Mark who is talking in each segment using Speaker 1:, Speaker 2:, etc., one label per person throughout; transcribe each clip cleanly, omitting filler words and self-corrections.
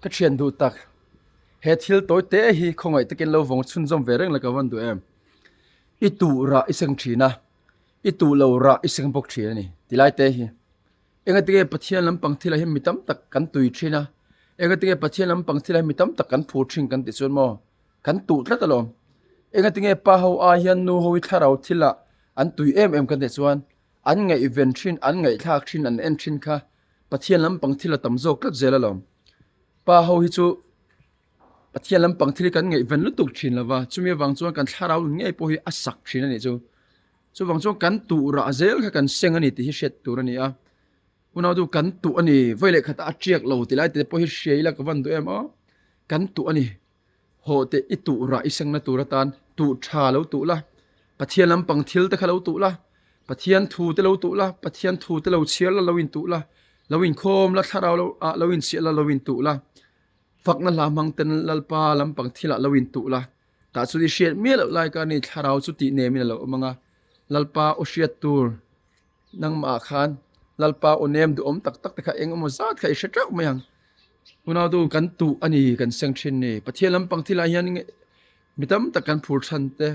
Speaker 1: Ka thian duh tak, he thil tawi te hi khawngaih takin lo vawng chhunzawm ve reng la ka van duh em? I tuh rah i seng thin a, i tuh lo rah i seng bawk thin a ni tilai te hi. Engatinge Pathian lampang thilah hian mi tam tak kan tui thin a, engatinge Pathian lampang thilah hian mi tam tak kan phur thin kan tih chuan maw kan tuh tlat alawm. Engatinge pa ho ai hian nu ho hi thlarau thilah an tui em em kan tih chuan an ngaihven thin, an ngaihthlak thin, an en thin kha Pathian lampang thil a tam zawk tlat zel alawm. Pa ho hi chu Pathian lampang thil hi kan ngaihven lutuk thin lo va, chumi avang chuan kan thlarau nun ngei pawh hi a sak thin a nih chu. Chuvang chuan kan tuh rah zel kha kan seng a ni tih hi hriat tur a ni a. Unau chu kan tuh a ni, vawi leh khatah a tiak lo ti lai te pawh hi hria ila ka van duh em aw. Kan tuh a ni. Haw teh i tuh rah i sengna tur atan tuh tha lo tuh la, Pathian lampang thil te kha lo tuh la, Pathian thu te lo tuh la, Pathian thu te lo chhiar la lo in tuh la, lo inkhawm la, thlarau lo ah lo inchhiah la lo in tuh la, fakna hla hmang ten Lalpa lampang thilah lo in tuh la, tah chu i hriat miah loh lai ka ni thlarau chu tih nemin a lo awm ang a, Lalpa aw hriat tur. Nangmah khan Lalpa aw nem duhawm tak tak te kha eng emaw zat kha i hre teuh mai ang. Unautu kan tuh a ni kan seng thin ni. Pathian lampang thilah hian mi tam tak kan phur chhan te,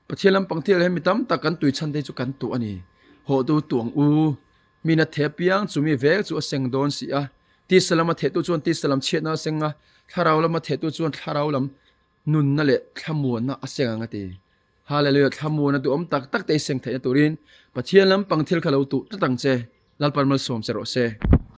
Speaker 1: Pathian lampang thilah hian mi tam tak kan tui chhan te chu kan tuh a ni. Hawhtu tuh ang u. Mi na theh apiang chu mi vek chu a seng dawn si a. Tisa lama thehtu chuan tisa lam chhiatna a seng a, thlarau lama thehtu chuan thlarau lam nunna leh thlamuanna a seng ang a ti. Hallelujah thlamuan a duhawm tak tak te i seng theihna turin Pathian lampang thil kha lo tuh tlat ang che Lalpan malsawm che rawh se.